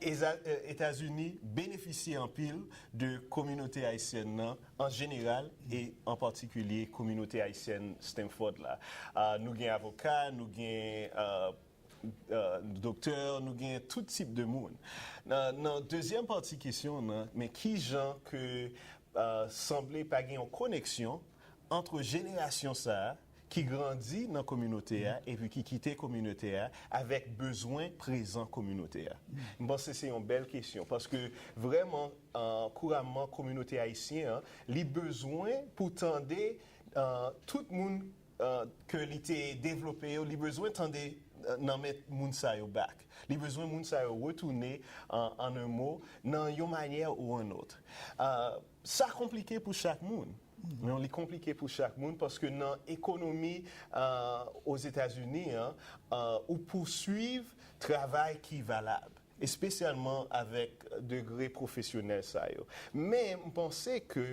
Eza- eh, Etazini benefisye anpil de kominote ayisyèn nan an jeneral e an patikilye kominote ayisyèn Stanford la. Ah, nou gen avoka, nou gen ah, ah, doktè, nou gen tout tip de moun. Nan, nan dezyèm pati kesyon nan, men ki jan ke ah, sanble pa gen yon koneksyon ant jenerasyon sa a ki grandi nan kominote a epi ki kite kominote a avèk bezwen prezan kominote a. M panse se yon bèl kesyon paske vrèman, ah, kouramman kominote ayisyen an, li bezwen pou tande ah, tout moun ah, ke li te devlope yo, li bezwen tande ah, nan men moun sa yo back. Li bezwen moun sa yo retounen an, an un mot, nan yon manyè ou an not. Ah, sa konplike pou chak moun. Non, li konplike pou chak moun paske nan ekonomi ah, Ozetazini an, ah, ou pouswiv travay ki valab, espesyalman avèk degre pwofesyonèl sa yo. Men m panse ke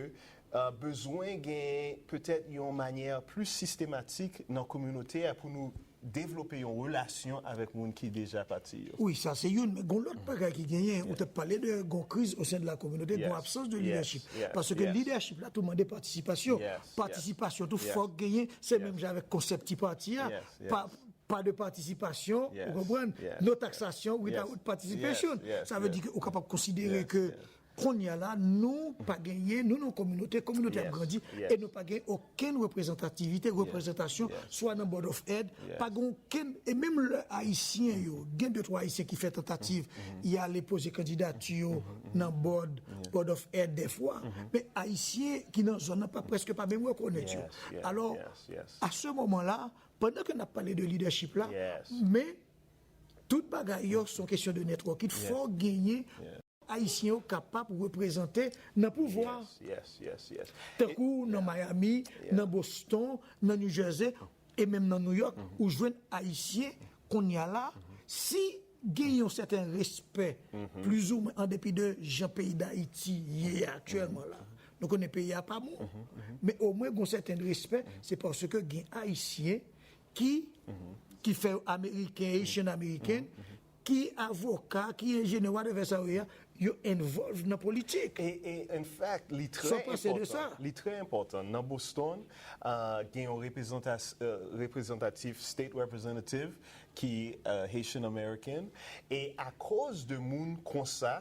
ah, bezwen gen petèt yon manyè plis sistematik nan kominote a pou nou devlope yon relasyon avèk moun ki deja pati yo. Wi, sa se youn, men gon lòt bagay ki genyen. Ou te pale de gon kriz o sen de la kominote, gon absans de lidèchip. Paske lidèchip la tou mande patisipasyon. Patisipasyon tou fòk genyen, se menm jan avèk konsèp ti pati a. Pa, pa de patisipasyon, ou konprann? No taxation without participation. Sa vle di ke ou kapab konsidere ke kounye a la, nou pa genyen, nou nan kominote, kominote ap grandi, e nou pa gen okenn reprezantativite, reprezantasyon, swa nan Board of Ed, pa gen okenn, e menm lè Ayisyen yo, gen de twa Ayisyen ki fè tantativ, y ale poze kandidati yo nan Board, Board of Ed dèfwa, men Ayisyen ki nan zòn nan pa, prèske pa menm rekonèt yo. Alò, a se moman la, pandan ke n ap pale de lidèchip la, men tout bagay yo se yon kesyon de network. Il fò genyen Ayisyen yo kapab reprezante nan pouvwa. Tankou nan Miami, nan Boston, nan New Jersey, e menm nan New York, ou jwenn Ayisyen kounye a la, si gen yon sèten respè, plizoumwen an depi de jan peyi Dayiti ye aktyèlman la. Nou konnen peyi a pa bon, men omwen gon sèten respè, se paske gen Ayisyen ki, ki fè yo Ameriken, Haitian American, ki avoka, ki enjenyè, whatever sa yo ye a, yo involve nan politik. E, e in fact, li trè enpòtan. Li trè enpòtan. Nan Boston, ah, gen yon reprezantas- eh, reprezantatif, state representative, ki eh, Haitian American. E akoz de moun konsa,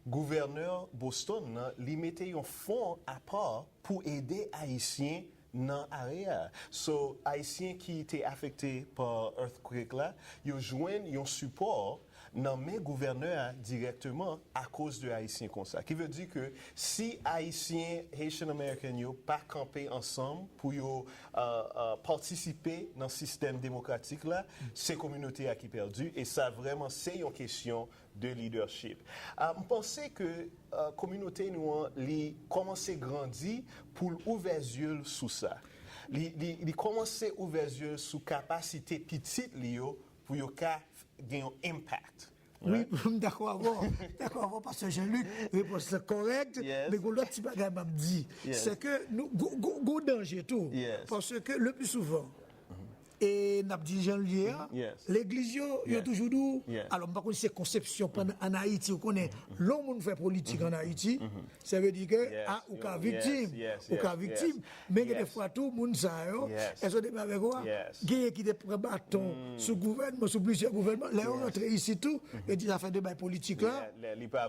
gouvènè Boston nan, li mete yon fon apa pou ede Ayisyen nan area a. So, Ayisyen ki te afekte pa earthquake la, yo jwenn yon sipò nan men gouvènè a dirèkteman akoz de Ayisyen konsa. Ki vle di ke si Ayisyen, Haitian American yo pa kanpe ansanm pou yo ah, ah, patisipe nan sistèm demokratik la, se kominote a ki pèdi, e sa vrèman se yon kesyon de leadership. Ah, m panse ke ah, kominote nou an, li kòmanse grandi pou l ouvè zye l sou sa. Li, li, li kòmanse ouvè zye l sou kapasite pitit li yo pou yo ka gen yon impact. Wi, m dakò avè w. Dakò avè w, pastè Jean-Luc. Repons lan kòrèk. Men gon lòt ti bagay m ap di. Se ke nou, gon, gon, gon danje tou. Paske le pli souvan, e n ap di jan l ye a, legliz yo, yo toujou di w, alò m pa konn si se konsepsyon pandan ann Ayiti, ou konnen, lè yon moun fè politik ann Ayiti, sa vle di ke, a, ou ka viktim, ou ka viktim, men gen de fwa tou, moun sa yo, èske w te avèk ou a, genyen ki te pran baton sou gouvènman, sou plizyè gouvènman, lè yo rantre isit tou, yo di zafè de bay politik la, li pa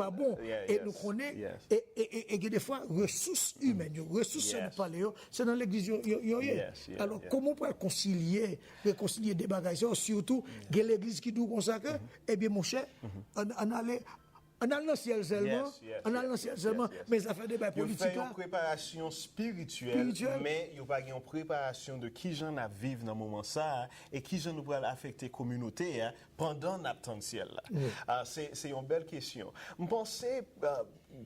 bon. E nou konnen, e, e, e, e gen de fwa, resous imèn yo, resous yo n ap pale yo, se nan legliz yo, yo, yo ye. Alò, kòman w pral konsilye, rekonsilye de bagay sa yo, sitou, gen legliz ki di w konsa ke, ebyen, monchè, ann, ann ale, ann al nan syèl sèlman, ann al nan syèl sèlman, men zafè de bay politik la. Yo fè yon preparasyon espirityèl, men yo pa gen yon preparasyon de kijan n ap viv nan moman sa a, e kijan nou pral afekte kominote a, pandan n ap tann syèl la. Ah, se, se yon bèl kesyon. M panse ah,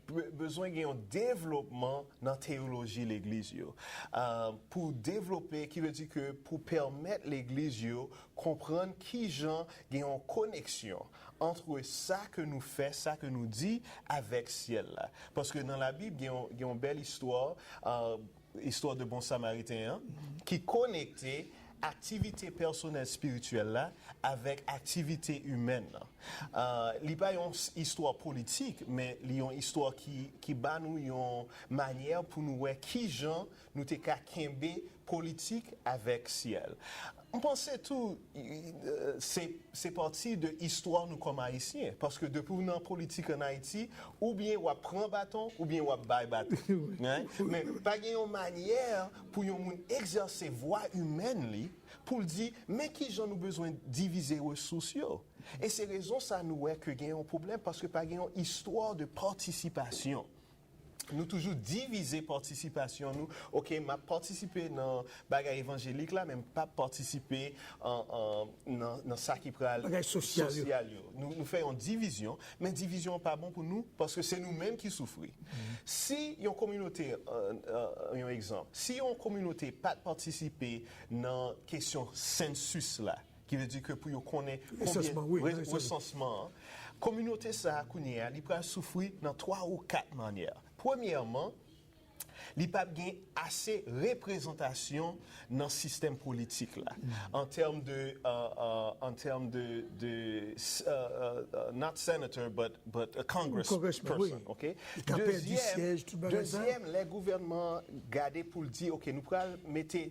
be- bezwen gen yon devlopman nan teyoloji legliz yo. Ah, pou devlope, ki vle di ke pou pèmèt legliz yo konprann kijan gen yon koneksyon ant sa ke nou fè, sa ke nou di avèk syèl la. Paske nan Labib, gen yon, gen yon bèl istwa, ah, istwa de bon samariten an, ki konekte aktivite pèsonèl espirityèl la avèk aktivite imèn nan. Uh, li pa yon istwa politik, men li yon istwa ki, ki ba nou yon manyè pou nou wè kijan nou te ka kenbe politik avèk syèl. M panse tou, se, se pati de istwa nou kòm Ayisyen, paske depi w nan politik ann Ayiti, oubyen w ap pran baton, oubyen w ap bay baton. Men pa gen yon manyè pou yon moun egzèse vwa imèn li pou l di, men kijan nou bezwen divize resous yo. E se rezon sa nou wè ke gen yon pwoblèm, paske pa gen yon istwa de patisipasyon. Nou toujou divize patisipasyon nou. Oke, m ap patisipe nan bagay evanjelik la, men m p ap patisipe nan, nan sa ki pral sosyal yo. Nou, nou fè yon divizyon, men divizyon an pa bon pou nou, paske se nou menm ki soufri. Si yon kominote, yon egzanp, si yon kominote pa t patisipe nan kesyon census la, ki vle di ke pou yo konnen konbyen resansman an, kominote sa a kounye a, li pral soufri nan twa ou kat manyè. Premyèman, li p ap gen ase reprezantasyon nan sistèm politik la, an tèm de, an tèm de, de not senator, but, but a congressperson, ok? Dezyèm, dezyèm, lè gouvènman an gade pou l di, ok, nou pral mete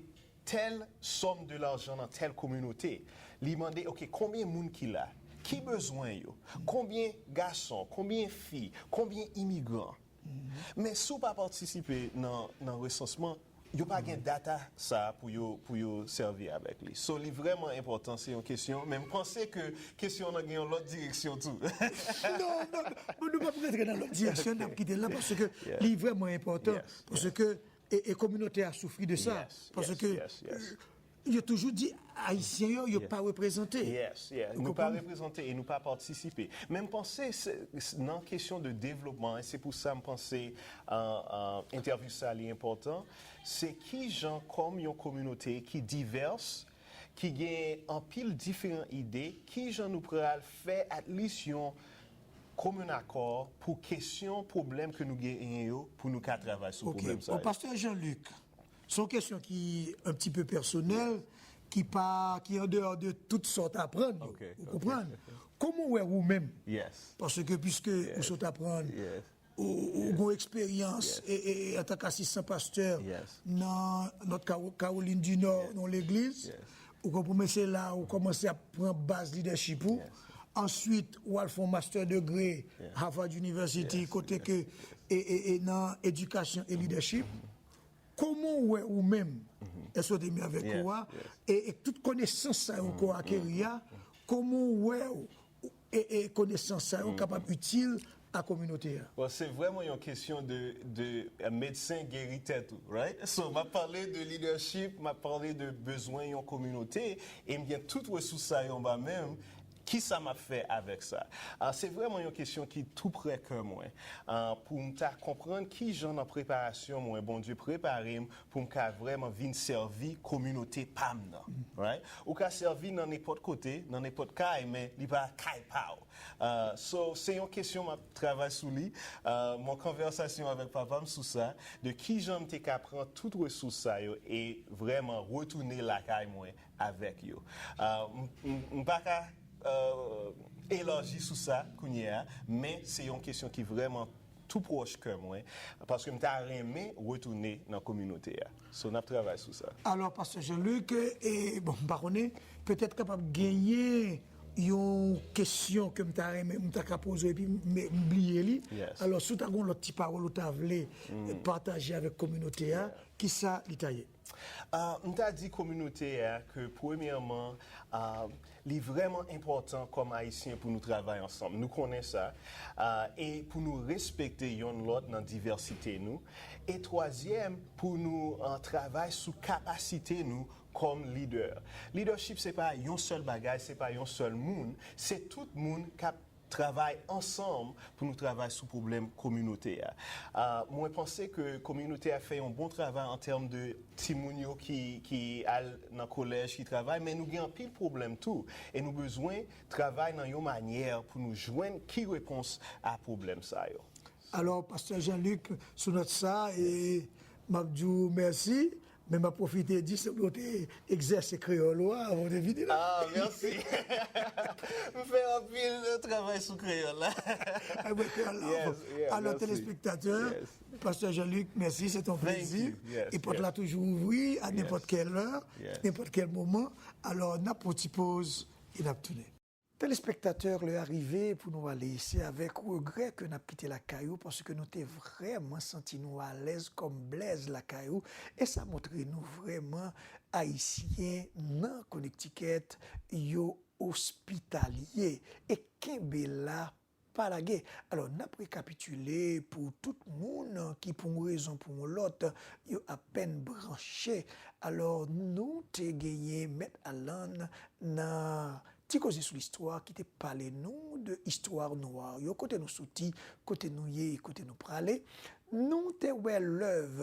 tèl sòm de lajan nan tèl kominote. Li mande, ok, konbyen moun ki la? Ki bezwen yo? Konbyen gason? Konbyen fi? Konbyen imigran? Men si w pa patisipe nan, nan resansman, yo pa gen data sa pou yo, pou yo sèvi avèk li. So, li vrèman enpòtan, se yon kesyon, men m panse ke kesyon nan gen yon lòt direksyon tou. Non, non, non, nou p ap rantre nan lòt direksyon, n ap kite l la, paske li vrèman enpòtan, paske e, e kominote a soufri de sa, paske yo toujou di Ayisyen yo, yo pa reprezante. Yes, yes. Nou pa reprezante e nou pa patisipe. Men m panse nan kesyon de devlopman, e se pou sa m panse entèvyou sa li enpòtan, se kijan kòm yon kominote ki divès, ki gen anpil diferan ide, kijan nou pral fè at least yon komin akò pou kesyon, pwoblèm ke nou genyen yo, pou nou ka travay sou pwoblèm sa yo. Pastè Jean-Luc, se yon kesyon ki un petit peu pèsonèl, ki pa, ki an deyò de tout sa w t aprann yo. Ou konprann? Kòman w wè ou menm? Paske piske ou sot aprann, ou, ou gen eksperyans e, e, antanke asistan pastè nan Nòt Kawo-, Kawolin di Nò, nan legliz. Ou konprann, men se la ou kòmanse ap pran baz lidèchip ou. Answit, ou al fè yon master degré Harvard University, kote ke, e, e, e nan edikasyon e lidèchip. Kòman w wè ou menm, èske w te menm avèk ou a, e, e tout konesans sa yo ke w akeri a, kòman w wè w, e, e konesans sa yo kapab itil a kominote a? Bon, se vrèman yon kesyon de, de medsen geri tèt ou, right? So, m ap pale de lidèchip, m ap pale de bezwen yon kominote, e m gen tout resous sa yo anba men m. Kisa m ap fè avèk sa? Ah, se vrèman yon kesyon ki tou prè kè mwen. Ah, pou m ta konprann kijan nan preparasyon mwen, Bondye prepare m pou m ka vrèman vin sèvi kominote pa m nan. Right? Ou ka sèvi nan nenpòt kote, nan nenpòt kay, men li pa kay pa w. Ah, so, se yon kesyon m ap travay sou li. Ah, m an konvèsasyon avèk papa m sou sa, de kijan m te ka pran tout resous sa yo e vrèman retounen lakay mwen avèk yo. Ah, m, m, m pa ka, euh, elaji sou sa kounye a, men se yon kesyon ki vrèman tou pwòch kè mwen, paske m ta renmen retounen nan kominote a. So, n ap travay sou sa. Alò, Pastè Jean-Luc, e, bon, m pa konnen, petèt kapab genyen yon kesyon ke m ta renmen, m ta ka poze w epi m, m bliye li. Alò, si w ta gen yon lòt ti pawòl ou ta vle pataje avèk kominote a, kisa li ta ye? Ah, m ta di kominote a ke, premyèman, ah, li vrèman enpòtan kòm Ayisyen pou nou travay ansanm. Nou konnen sa. Ah, e pou nou respekte yonn lòt nan divèsite nou. E twazyèm, pou nou, ah, travay sou kapasite nou kòm lidè. Lidèchip se pa yon sèl bagay, se pa yon sèl moun, se tout moun k ap travay ansanm pou nou travay sou pwoblèm kominote a. Ah, mwen panse ke kominote a fè yon bon travay an tèm de timoun yo ki, ki al nan kolèj, ki travay, men nou gen anpil pwoblèm tou. E nou bezwen travay nan yon manyè pou nou jwenn ki repons a pwoblèm sa yo. Alò, Pastè Jean-Luc, sou nòt sa, e m ap di w mèsi. Men m ap pwofite di, sanble w te egzèse kreyòl ou a avan w te vini la. Ah, mèsi. M fè anpil travay sou kreyòl la. Ay, mwen, kreyòl la. Yes, yeah, Alò, mèsi. Telespektatè, Yes. Pastè Jean-Luc, mèsi, se ton Thank plezi. You. Yes, E pòt la yes. Toujou ouvri a nenpòt Yes. kèl lè, Yes. nenpòt kèl moman. Alò, n ap pran ti poz e n ap tounen. Telespektatè, lè a rive pou nou ale. Se avèk regrè ke n ap kite lakay ou, paske nou te vrèman santi nou alèz kòm Blèz lakay ou. E sa montre nou vrèman Ayisyen nan Connecticut, yo ospitalye. E kenbe la, pa lage. Alò, n ap rekapitile pou tout moun ki, pou yon rezon, pou yon lòt, yo apèn branche. Alò, nou te genyen Mèt Alan nan Ti Koze sou Listwa ki te pale nou de istwa nwa yo, kote nou soti, kote nou ye, kote nou prale. Nou te wè lèv,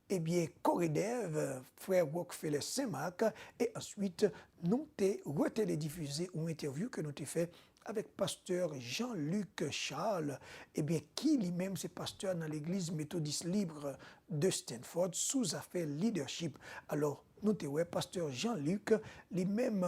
ebyen, Koredev, frè Rockefeller Saint Marc, e answit, nou te reteledifize yon entèvyou ke nou te fè avèk pastè Jean-Luc Charles, ebyen, ki li menm se pastè nan Legliz Metodis Libre de Stanford sou zafè lidèchip. Alò, nou te wè pastè Jean-Luc, li menm,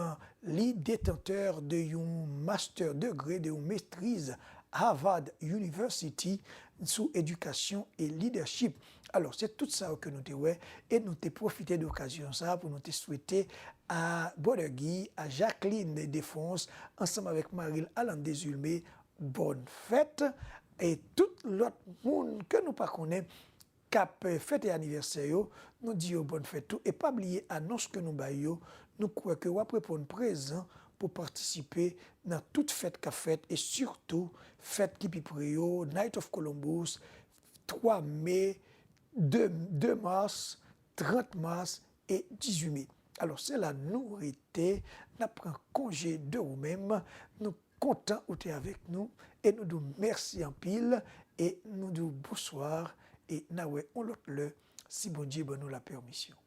li detantè de yon master degré, de yon metriz Harvard University sou edikasyon e lidèchip. Alò, se tout sa yo ke nou te wè, e nou te pwofite de okazyon sa a pou nou te swete a Brother Guy, a Jacqueline Defrons, ansanm avèk mari l Alan Desulme, bòn fèt, e tout lòt moun ke nou pa konnen k ap fete anivèsè yo, nou di yo bòn fèt tou. E pa bliye anons ke nou bay yo, nou kwè ke w ap reponn prezan pou patisipe nan tout fèt k ap fèt, e sitou fèt ki pi pre yo, Night of Columbus, twa me, de, de mas, trant mas e dizuit me. Alò, se la nou rete, n ap pran konje de ou menm, nou kontan ou te avèk nou, e nou di w mèsi anpil, e nou di w bonswa, e n a wè yon lòt lè, si Bondye ban nou lapèmisyon.